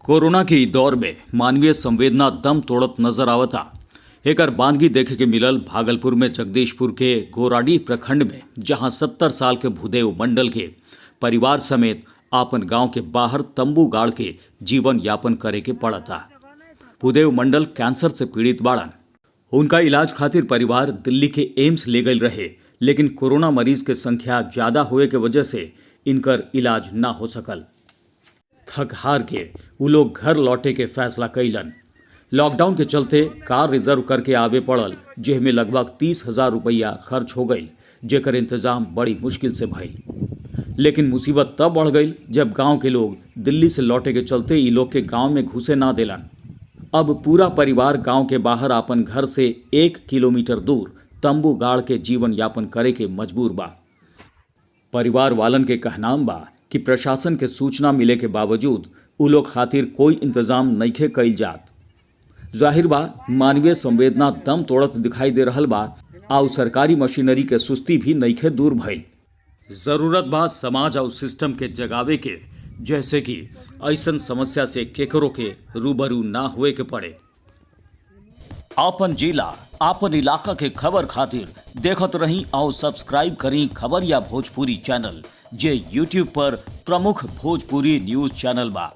Corona के इ दौर में मानवीय संवेदना दम तोड़त नजर आवता। एकर बानगी देखे के मिलल भागलपुर में जगदीशपुर के गोराडीह प्रखंड में, जहां 70 साल के भूदेव मंडल के परिवार समेत आपन गांव के बाहर तंबू गाड़ के जीवन यापन करे के पड़ता। भूदेव मंडल कैंसर से पीड़ित बाड़न। उनका इलाज खातिर परिवार दिल्ली के एम्स ले गई रहे, लेकिन कोरोना मरीज के संख्या ज्यादा होए के वजह से इनकर इलाज ना हो सकल। थक हार के उ लोग घर लौटे के फैसला कैलन। लॉकडाउन के चलते कार रिजर्व करके आवे पड़ल, जेमे लगभग 30,000 रुपया खर्च हो गई, जेकर इंतजाम बड़ी मुश्किल से भइल। लेकिन मुसीबत तब बढ़ गई जब गांव के लोग दिल्ली से लौटे के चलते ई लोग के गांव में घुसे ना देलन। अब पूरा परिवार गांव के बाहर अपन घर से 1 किलोमीटर दूर तंबू गाड़ के जीवन यापन करे के मजबूर बा। परिवार वालन के कहनाम बा कि प्रशासन के सूचना मिले के बावजूद उ लोग खातिर कोई इंतजाम नइखे कइल जात। जाहिर बा, मानवीय संवेदना दम तोड़त दिखाई दे रहल बा आउ सरकारी मशीनरी के सुस्ती भी नइखे दूर भइल। जरूरत बा समाज और सिस्टम के जगावे के, जैसे कि ऐसन समस्या से केकरो के रूबरू ना हुए के पड़े। आपन जिला आपन इलाका के खबर खातिर देखत रही और सब्सक्राइब करी खबरिया भोजपुरी चैनल, जे यूट्यूब पर प्रमुख भोजपुरी न्यूज चैनल बा।